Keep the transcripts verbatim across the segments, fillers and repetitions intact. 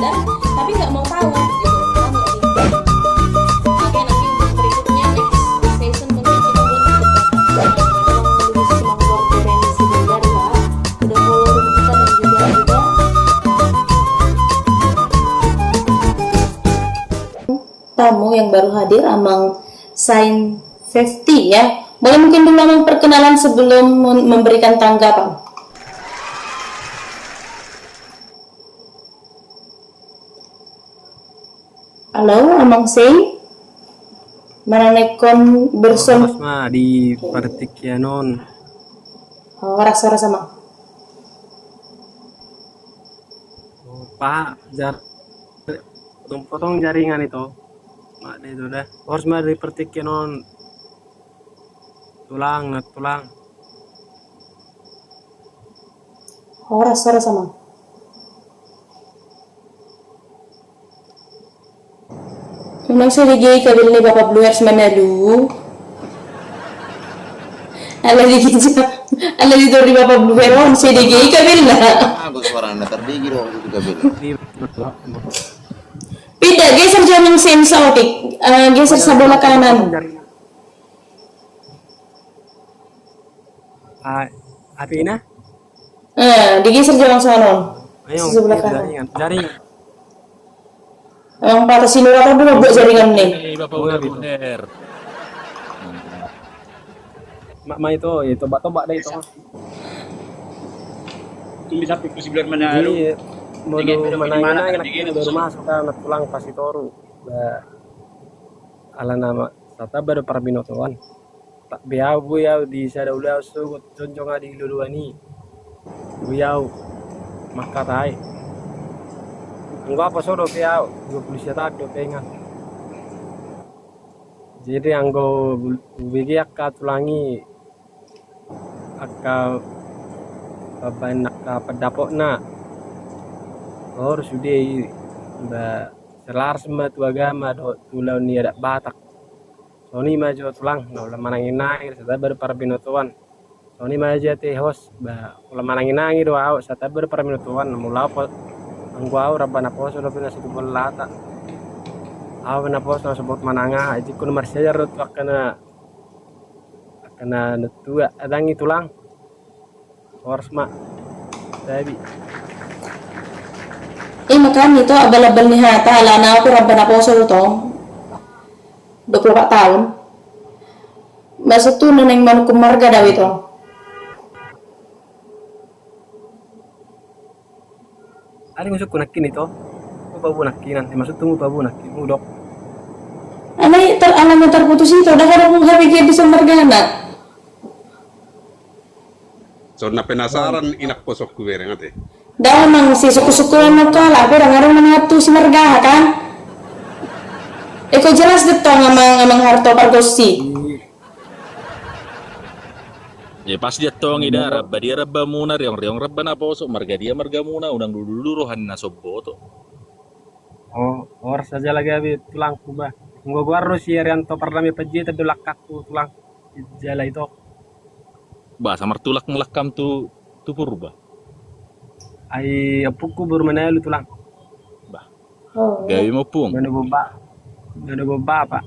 Tapi nggak mau tahu gitu. Paham nggak sih? Oke, nanti untuk berikutnya, next session, mungkin kita buat untuk, eh, tolong lebih semangat dari si Bogar, ya. Udah follow kita dan juga udah tamu yang baru hadir, Amang Sain Fifty, ya. Boleh mungkin dulu Amang perkenalan sebelum mem-, memberikan tanggapan. Halo, Amang Sei? Mana nekon berson? Horas ma di partingkian on. Horas, horas, Amang. Oh, Pak, jar-, potong-potong jaringan itu. Mak, dia itu dah. Horas ma di partingkian on. Tulang, na tulang. Horas, horas, Amang. Unang so dege i kabel ni Bapak Bluers manalu. Ala di ginja, ala di tor di Bapak Bluers on, so dege i kabel na. Aku suara na terdigi dong itu kabel. Pindah, geser jo Amang Sei, oke. Eh, geser sebelah kanan. Ah, api na? Eh, digeser jo langsung anu. Ayo, sebelah kanan. Jaringan, jaringan. Emang patah sinurat apa buat jaringan nih? Eh, Bapak Ular Ruder. Mak, mak itu, itu toba-toba deh itu. Ini bisa pikir sebelah mana lu? Iya, mau lu mana, mana, baru masuk kan, tulang pasti toru. Ba, ala nama, sata baru parabinotoan. Tak be au, boi au di sada ulaon so jongjong au di loloan i. Boi au mangkatai. Anggo aposo dope au, dua pulu sia taon dope ingan. Jadi anggo ubege angka tulang i, angka baen angka pendapotna, horus sude i, ba, selaras ma tu agama dohot tu ulaon ni adat Batak. Songon i ma jo tulang, na ula manangi-nangi, sata baru parabinotoan. Songon i ma jo ate host, ba, ula manangi-nangi do au, sata baru parabinotoan, na molo au po-, anggo au ramba naposo dope na so tubu lata. Au naposo na so bot manang aha, izinkon marsiajar do tu angka na, angka na tua, ndang i tulang. Horas ma. Tabi. Eh, makanya itu abal-abal ni hata, ala na aku ramba naposo do tong. Dua pulu opat taon. Maksud tu na naeng manungkun marga do au ito. Ada maksudku nangkin ito. Mupabu nangkinan, maksud tu mupabu nangkin, mudok. Alai ter-, alai terputus ito, dah kada mung H P G bisa margana. So na penasaran inak posokku bereng ate. Dah emang si suku-suku emang kalah, bereng ada mana tu si marga kan? Eko jelas do tong amang, amang Harto pargonsi. Iya. Ya pasti dia tong ida, ramba dia ramba muna, riong-riong ramba naposo, marga dia marga muna, unang dulu-dulu rohan na somboto. Oh, horas saja lagi abi tulangku bah. Nggo goar ro si Arianto Pardame Panjaitan do langkangku tulang. Jala ito. Bah, sama tulak ngelakam tu, tu Purba. Ai ompungku baru manalu tulang. Bah. Oh. Gabe ma ompung. Mana bomba. Mana bomba apa?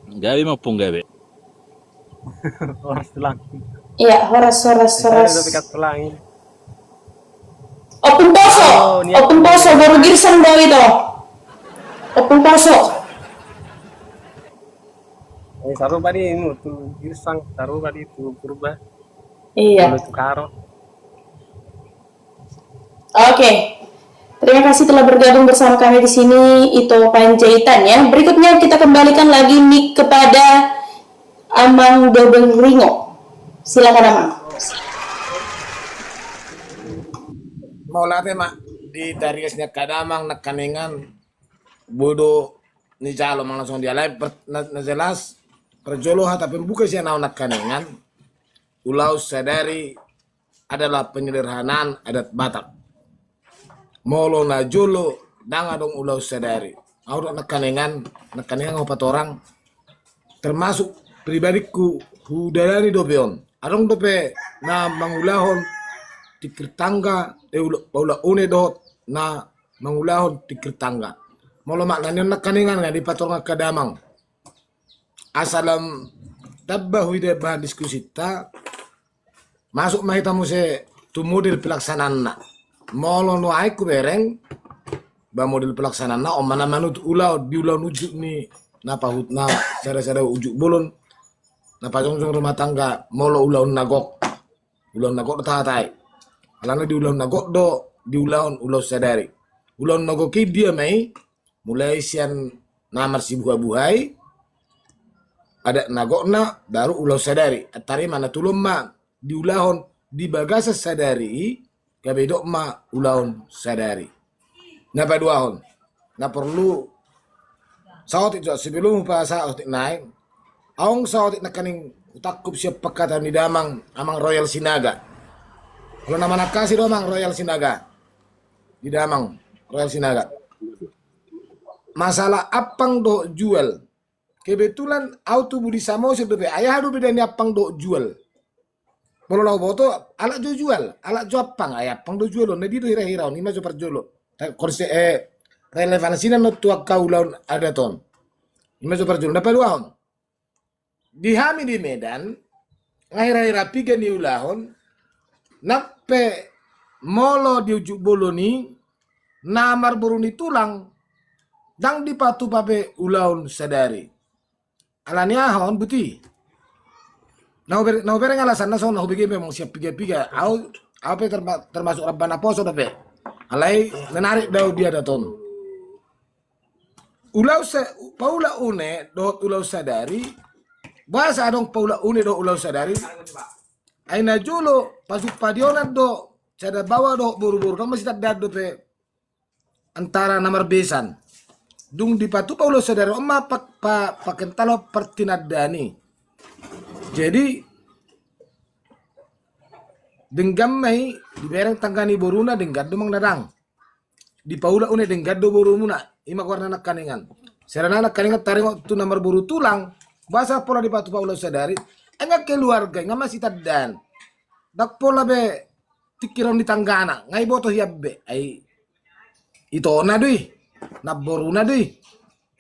Gabe ma ompung gabe. Horas tulang. Iya, horas, horas, horas. Ompung poso, ompung poso, baru girsang do ito. Ompung poso. Eh, sarupa di inu tu girsang, sarupa di tu Purba. Iya. Kalau tu Karo. Oke. Terima kasih telah bergabung bersama kami di sini, Ito Panjaitan, ya. Berikutnya kita kembalikan lagi mic kepada Amang Dobeng Ringo. Silakan, Amang. Mauliate ma di tarias ni angka damang nangkaningan. Bodo ni jalo manang songon dia lain per-, na, na jelas parjolo hata pembuka sian au nangkaningan. Ulaon sadari adalah penyederhanaan adat Batak. Molo na jolo ndang adong ulaon sadari. Au do nangkaningan, nangkaningan opat orang, termasuk pribadingku hudalani dope on. Adong dope na mangulahon tingkir tangga, eh, ula-, paula une dohot na mangulahon tingkir tangga. Molo makna ni on nangkaningan nga dipatorang angka damang. Asa lam tamba huida bahan diskusinta, masuk ma hita muse tu model pelaksanaanna. Molo nuaeng hubereng, ba model pelaksanaanna on ma na manut ulaon, di ulaon ujuk ni na pahut na sada-sada ujuk bolon, na pajongjong rumah tangga, molo ulaon na gok. Ulaon na gok do tahatai. Alana di ulaon na gok do diulahon ulaon sadari. Ulaon na gok i dia ma i, mulai sian na marsibuha-buhai, adat na gokna, baru ulaon sadari. Antara i ma na tolu on ma diulahon di bagasan sadari i, gabe didok ma ulaon sadari. Na paduahon, na porlu saotik jo sebelum hupasahat otik nai, adong saotik nangkaning hutangkup sian pangkataion ni damang, Amang Royal Sinaga. Olo, na manangkasi do Amang Royal Sinaga. Di damang Royal Sinaga. Masalah ampang dohot jual. Kebetulan au tu Budi Samosir dope, ai aha do beda ni ampang dohot jual? Molo na huboto, alak jo jual, alak jo ampang, ai ampang do jual on, na di do hira-hira on, ima jo parjolo. Ta-, konse-, eh, relevansina non tu angka ulaon adat on. Ima jo parjolo, na paduahon. Di hami di Medan, nga hira-hira piga niulahon, nang pe molo di ujuk bolon i, na marboru ni tulang, ndang dipatupa be ulaon sadari. Alani aha on, Buti? Na huber-, na hubereng alasanna songon na hubege memang sian piga-piga. Au, au pe terma-, termasuk ramba na poso dope. Alai menarik do au di adat on. Ulaon sa-, paula une dohot ulaon sadari, boasa adong paula une dohot ulaon sadari? Ai na jolo, pasupadan do, sada baoa dohot boru-boru, ndang masitandaan dope antara na marbesan. Dung dipatupa ulaon sadari on ma pa-, pa-, pakental partinandaan i. Jadi, denggan ma i, dibereng tangga ni boruna, denggan do manang na ndang. Dipaula une, denggan do borumuna, ima goarna nangkaningan. Sada nangkaningan taringot tu na marboru tulang, boasa pola dipatupa ulaon sadari, hanya keluarga i nga masitandaan. Ndang pola be tingkir on di tanggana, nga iboto hian be, ai itona do i, namboruna do i.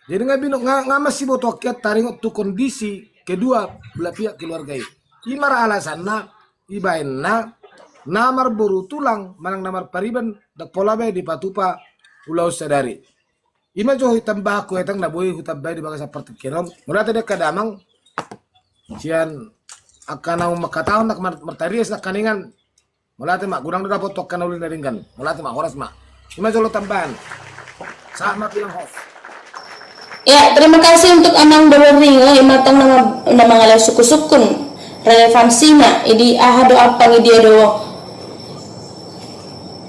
Jadi nga bino-, nga, nga masiboto hian taringot tu kondisi kedua belah pihak keluarga i. Ima ra alasanna, ibaenna, na marboru tulang, manang na marpariban, ndang pola be dipatupa ulaon sadari. Ima jo hutamba, hutamba i, na boi hutamba i di bagasan partingkian on. Mauliate di angka damang, sian angka naung mangkatahon, na mar-, martarias nangkaningan. Mauliate ma, godang do dapot tu angka na uli na denggan. Mauliate ma, horas ma. Ima jolo tambahan. Sahat ma pinang host. Ya, terima kasih untuk Amang Boru Ringo, ima tong na ma-, na mangalehon sungkun-sungkun relevansina, i di aha do ampang, i dia do.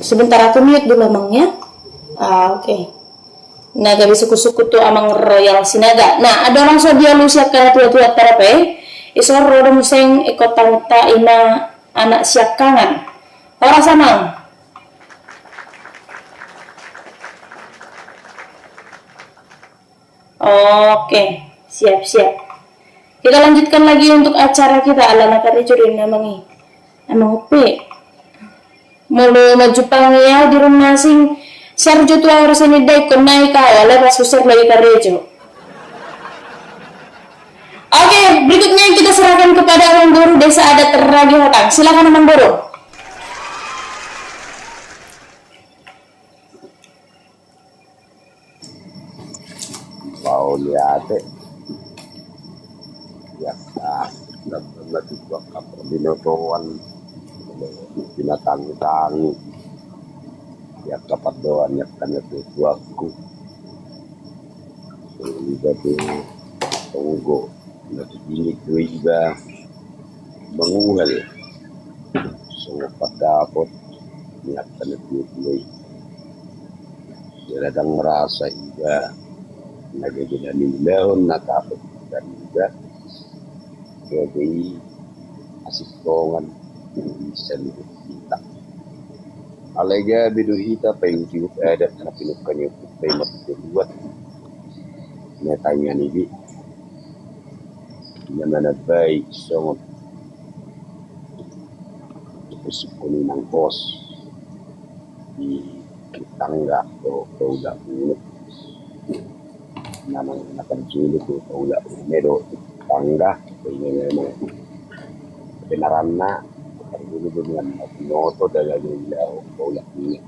Sebentar, aku mute dulu, Amang, ya. Ah, oke. Na gabe sungkun-sungkun tu Amang Royal Sinaga. Nah, adong langsung dialusi angka na tua-tua tarape. Isor ro do muse ingkon tamunta, ima anak siangkangan. Horas, Amang. Oke, siap, siap. Kita lanjutkan lagi untuk acara kita, alana karejo do inna, Amang, i. Amang Upi. Molo manjumpangi au di rumah asing, share jo tu au ro sian indaingkon, naeng au, alai pas hu share lagi karejo. Oke, berikutnya kita serahkan kepada Amang Boru Desa Adat Ragi Hotang. Silakan, Amang Boru. Mauliate. Ia, ah, na, na, na, na, parbinotoan, binatang-binatang. Ia, kapandohan, ia, kan, ia, tuaku. Iba tu tonggo, na tu bini tu iba manguhal. Songon pandapot ni angka na tuatua i. Jala ndang merasa iba na gabe na niulahon na dapot iba, gabe i asing tongan di saluhut hita. Alai gabe do hita paihutihut adat na pinungka ni ompunta i marhite luat na taingan i be. Na manambai songon na sungkun ni inang host di tangga do paula une. Nama na parjolo do paula une do tangga, ini memang kebenaranna parjolo do dengan na binoto dalan ulaon paula une.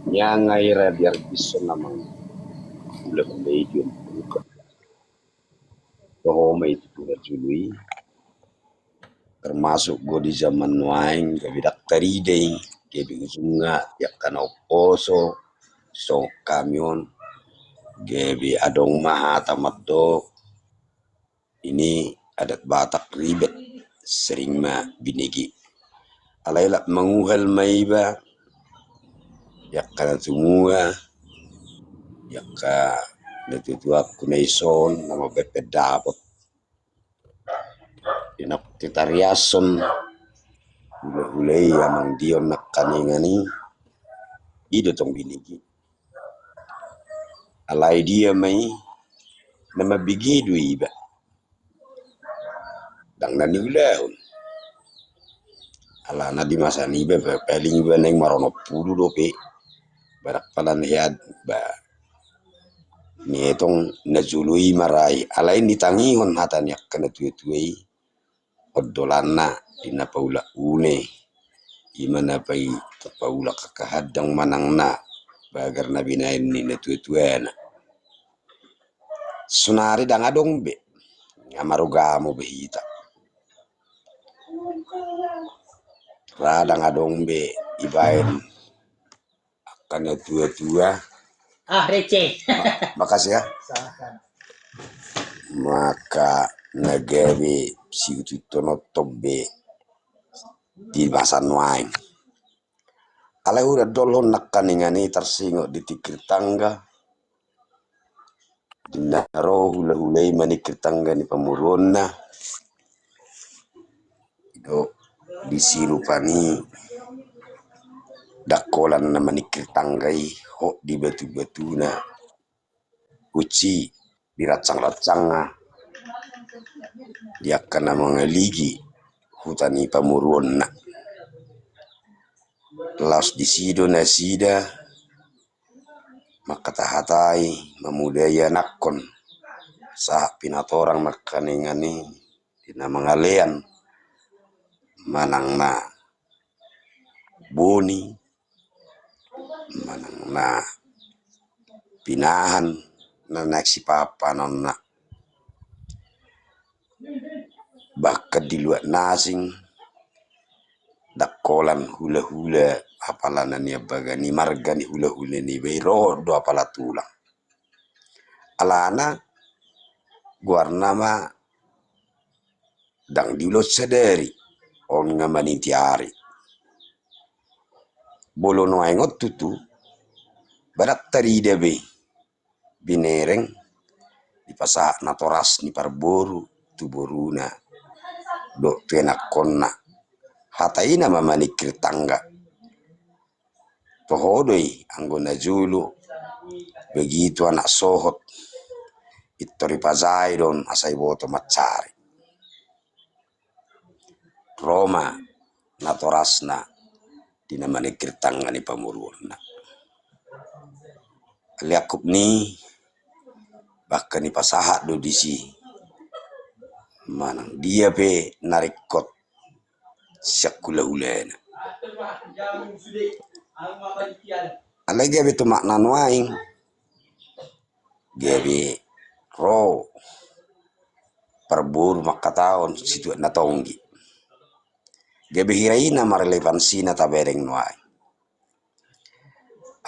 Nianga ira biar bisa nama ula ula ijon. Toho ma i tu na jolo i. Termasuk do di zaman nuaeng gabe ndang tarida i, gabe ujungna di angka na umposo songon hami on, gabe adong ma hata mandok, ini adat Batak ribet, sering ma binege. Alai lap manguhal ma iba di angka na tumua, di angka na tuatuaku na dison na mambaen pendapat. Di na titariashon hulahula i amang Dion nangkaningan i, i do tong binege. Alai dia ma i, na mambege do iba. Ndang na niulahon. Alana di masa niba paling iba naeng maronom pulu dope. Barak palan head ba nietong na jolo i marai, alai nitangihon hata ni angka na tuatua i. Ondolanna di na paula une, ima na pai paula kakahandang manang na bagar na binaen ni na tuatuana. Sonari ndang adong be, nga marugamo be hita. Ra ndang adong be ibaen angka na tuatua. Ah, receh. Ma-, makasih ya. Maka na gabe siututon otom be di masa nuaeng. Alai uda dolhon nangkaningan i tarsingot di tingkir tangga. Di na ro hulahula i maningkir tangga ni pamoruonna. Do disi rupani ndang holan na maningkir tangga i hot di batubatuna. Uci di rancang-rancangna di angka na mangaligi huta ni pamoruonna. Laos disi do nasida mangkatahatai mamodai anakkon sahat pinatorang nangkaningan i di na mangalean manang na boni manang na pinahan na naeng sipahanpahanonna. Bahkan di luat na asing ndang holan hulahula apala na niambaga ni marga ni hulahula niba i ro do apala tulang. Alana goarna ma ndang diulahon sadari, on nga manitiari. Molo nuaeng on tutu, ba ndang tarida be binereng dipasahat natoras ni parboru tu boruna dohot tu anakkonna. Hata i nama maningkir tangga. Toho do i anggo na jolo, begitu anak sohot, pintor dipajae do on asa diboto mansari. Ro ma natorasna di na maningkir tangga ni pamoruonna. Liangkup ni bahkan dipasahat do disi manang dia pe na ringkot sian hulahulana. Alai gabe tu makna nuaeng, gabe ro parboru mangkatahon situak na tonggi. Gabe hira i na marelevansina tabereng nuaeng.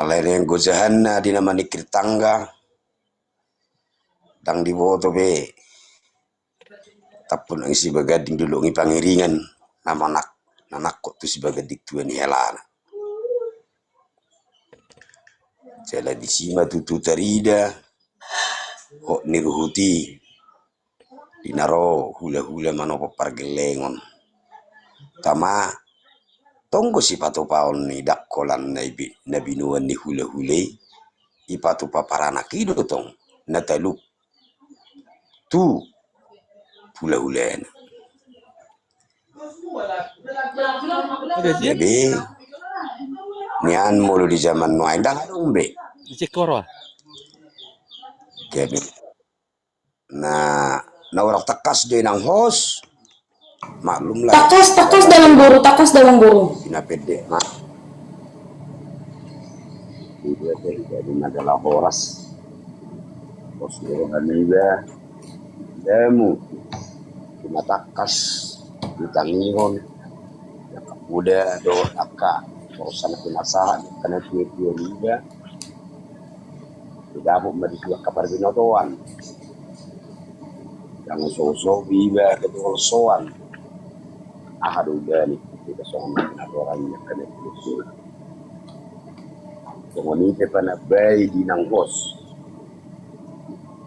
Alai naeng gojahanna di na maningkir tangga, ndang diboto be tampul nang sibaganding dolok ni pangiringan na manak, na nangkok tu sibaganding tua ni helana. Jala disi ma tutu tarida hot ni ruhut i di na ro hulahula manopot pargellengon. Tama tong do sipatupaon ni ndang holan na ibi-, na binoan ni hulahula i, ipatupa paranak i do tong na talup tu hulahulana. Jadi Nian molo di zaman nuaeng ndang adong be. Di Cekoro. Jadi na, na orang tangkas do inang host. Maklum lah. Tangkas, tangkas dalam guru, tangkas dalam guru. Sina pede ma. Iba te jadi na dalam horas. Host do roha niba. Demu. Sina tangkas. Di tangion. Yang kemuda do angka. Terus sana penasaran. Karena dia dia niba. Didapot ma di suak kaparginotoan. Yang soso biba ketua soan. Aha do bani kita songon na orang yang kena itu. Songon i pe panambai di nang host.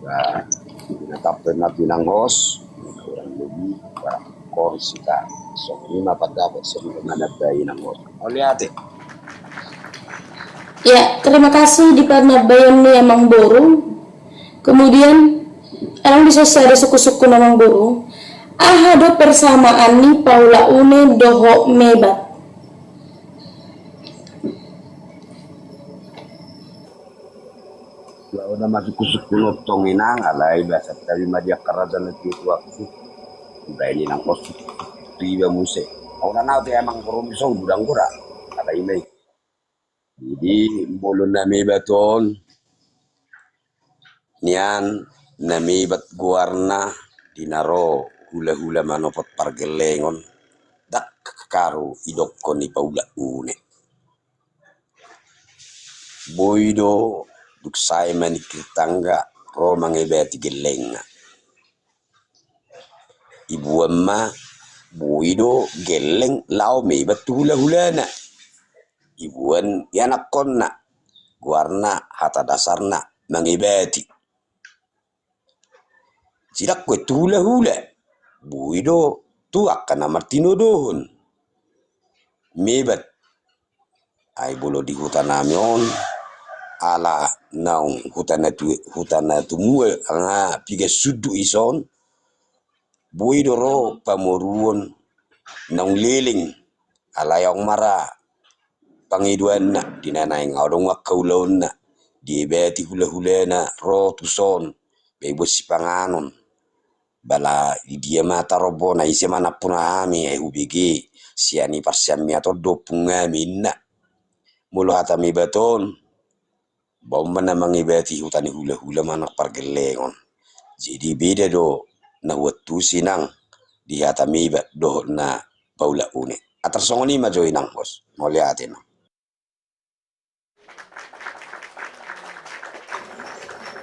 Nah, di na tampe na di nang host. Orang lebih orang korsi ta. Songon i ma pandapot songon na panambai nang host. Mauliate. Ya, terima kasih di panambaion ni amang boru. Kemudian, adong di sosada suku-suku amang boru. Aha do persamaan ni Paula Une dohot Mebat? Launa masuk kusuk kunottong inang alai bahasa tabi madia karaja na tiuak. Udah ini nang kos. Tiba muse. Auna nau te amang boru misong gudang gura. Alai mai. Jadi molo na Mebat on, nian na Mebat goarna di na ro hula-hula manopot pargellengon, ndang karu idokkon ni Paula Une. Boi do dung sae maningkir tangga ro mangebati gellengna. Ibuan ma boi do gelleng lao Mebat tu hula-hulana. Ibuan ianakkonna, goarna hata dasarna mangebati. Sidangkon tu hula-hula boi do tu angka na martinodohon. Mebat. Ai bolo di huta nami on ala naung huta na tu, huta na tumua nga piga sunduk ison. Boi do ro pamoruon naung leleng. Alai aung mara pangidoanna di na naeng adong angka ulaonna. Diebati hula-hulana ro tuson. Boi sipanganon. Bala di dia ma tarombona ise ma nampuna hami ai hubege sian i parsiamiaton do ompung hami inna. Molo hata Mebat on. Baon ma na mangebati huta ni hula-hula manang pargellengon. Jadi beda do na huantusi nang di hata Mebat dohot na Paula Une. Atar songon i ma jo inang host. Mauliate nang.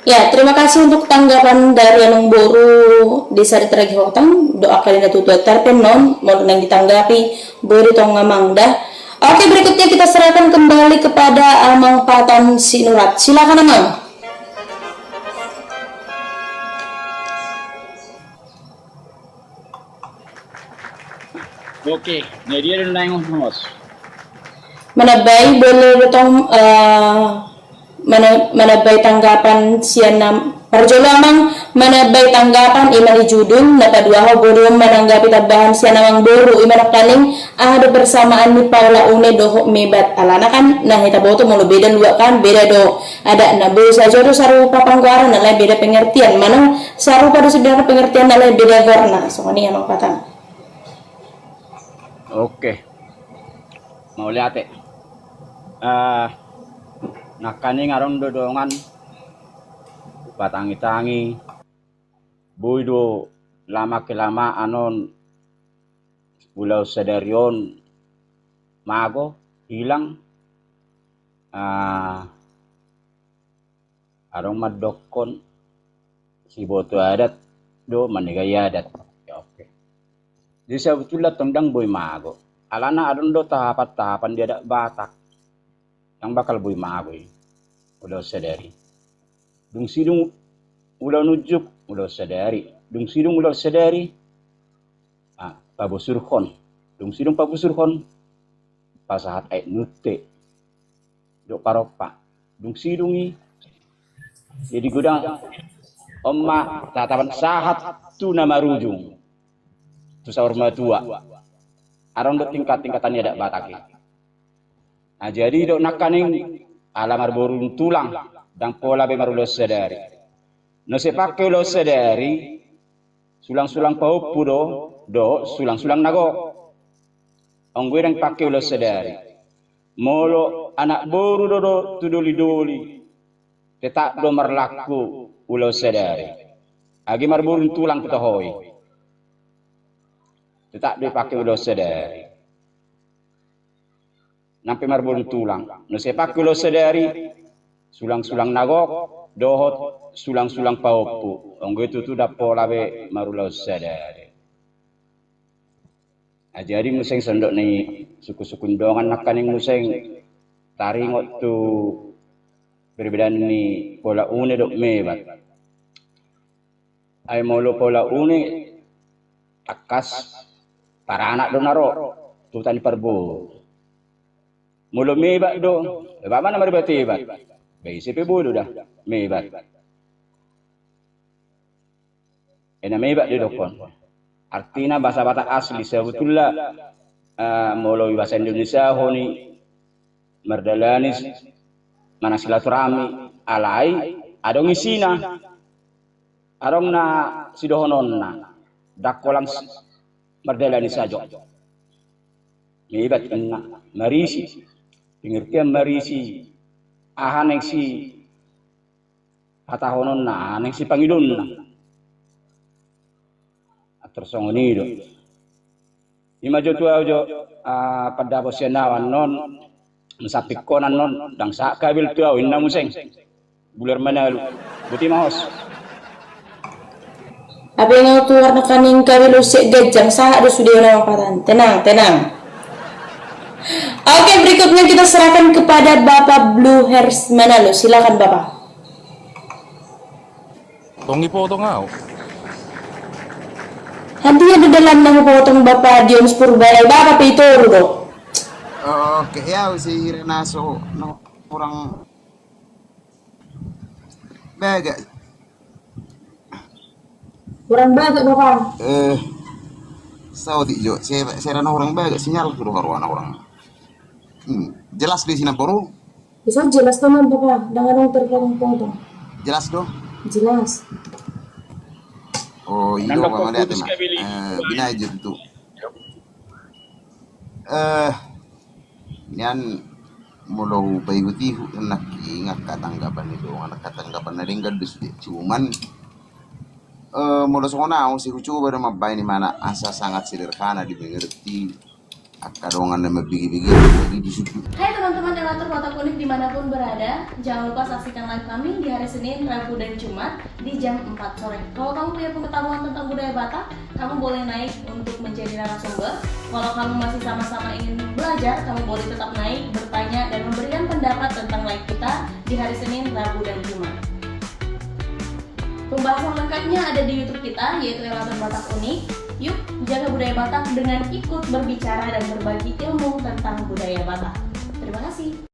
Ya, terima kasih untuk tanggapan dari amang boru Desa Deteragi Hotang, doa kali na tutu atar pe non, molo naeng ditanggapi, beri tong amang dah. Oke, berikutnya kita serahkan kembali kepada amang Patan Sinurat. Silakan amang. Oke, jadi ada nang host. Manambai boleh dotong, eh, mana-, manambai tanggapan sian nam-, parjolo amang manambai tanggapan ima di judul, na paduahon boi do mananggapi tambahan sian amang boru ima nangkaning aha do persamaan ni Paula Une dohot Mebat alana kan na hita boto molo beda luat kan beda do adatna boi sajo do sarupa panggoaran alai beda pengertian manang sarupa do sebenarna pengertian alai beda goarna songon i amang Patan. Oke. Mauliate. Eh, nangkaning adong do dongan patangi-tangi boi do lama kelamaan on ulaon sadari on mago hilang. Eh, adong mandokkon siboto adat do manegai adat. Ya, oke. Jadi sabetulna tong ndang boi mago. Alana adong do tahapan-tahapan di adat Batak. Ndang bakal boi mago i. Ulaon sadari. Dung sidung ulaon unjuk, ulaon sadari. Dung sidung ulaon sadari. Ah, pabosurhon. Dung sidung pabosurhon. Pasahat aek nunte. Dok parompa. Dung sidung i. Jadi godang. On ma tatapan sahat tu na marujung. Tu saur matua. Adong do tingkat-tingkatan ni adat Batak i. Nah, jadi dok nangkaning ala marboru tulang, ndang pola be marulaon sadari. Na sai pake ulaon sadari, sulang-sulang pahompu do, dohot sulang-sulang na gok. Anggo i ndang pake ulaon sadari. Molo anak boru do, do tu doli-doli, tetap do marlaku ulaon sadari. Agi marboru tulang pe toho i, tetap do pake ulaon sadari. Nang pe marboru tulang, na sai pake ulaon sadari, sulang-sulang na gok dohot sulang-sulang pahompu. Anggo i tutu ndang pola be marulaon sadari. Nah, jadi muse songon dok ni sungkun-sungkun dongan nangkaning muse taringot tu perbedaan ni pola une dohot mebat. Ai molo pola une, tangkas paranak do na ro tu huta ni parboru. Molo mebat do, ebat ma na marebat-ebat. Ba ise pe boi do da mebat. Ena mebat do didokkon. Artina bahasa Batak asli sebetulna, eh, molo di bahasa Indonesiahon i mardalani s-, manang silaturahmi, alai adong isina, adong na sidohononna, ndang holan s-, mardalani sajo. Mebat inna, marisi, pengertian marisi, aha naeng sihatahononna, aha naeng sipangidoonna. Atur songon i do. I ma jo tu ahu jo, ah, pandapot sian ahu annon, sampingkon annon, ndang sahat kabel tu ahu, inna muse. Bular Manalu. Boti ma host. Abe nga tu warna kaning kabel usik gajang, sahat do sude na mapatan. Tenang, tenang. Oke, berikutnya kita serahkan kepada Bapak Blue Hairs Manalu. Silakan, Bapak. Tong ipotong ahu. Hadiah do dalan na hupotong Bapak Dionis Purba, eh, Bapak pe i toru do. Oke, ya, si Renaso, no, kurang bagak. Kurang bagak, Bapak. Eh, saotik jo, se-, sera na kurang bagak, sinyal ku do karuana kurang. Hmm, jelas do isi na boru? Bisa jelas do, Mam, Bapak. Ndang adong terpotong-potong. Jelas do? Jelas. Oh, iyo, Bapak, melihat, putus Mak. Eh, binahen jo tutu. Eh, nian molo hupaihut-ihut nangkin angka tanggapan ni dongan, angka tanggapan na denggan do sude. Cuman, eh, molo songon ahu, sai hucoba do mambahen i mana asa sangat sederhana dimengerti angka dongan na mambege-bege lagi di situ. Hai teman-teman Elator Batak Unik dimanapun berada, jangan lupa saksikan live kami di hari Senin, Rabu, dan Jumat di jam empat sore. Kalau kamu punya pengetahuan tentang budaya Batak, kamu boleh naik untuk menjadi narasumber. Kalau kamu masih sama-sama ingin belajar, kamu boleh tetap naik, bertanya, dan memberikan pendapat tentang live kita di hari Senin, Rabu, dan Jumat. Pembahasan lengkapnya ada di YouTube kita, yaitu Elator Batak Unik. Yuk, jaga budaya Batak dengan ikut berbicara dan berbagi ilmu tentang budaya Batak. Terima kasih.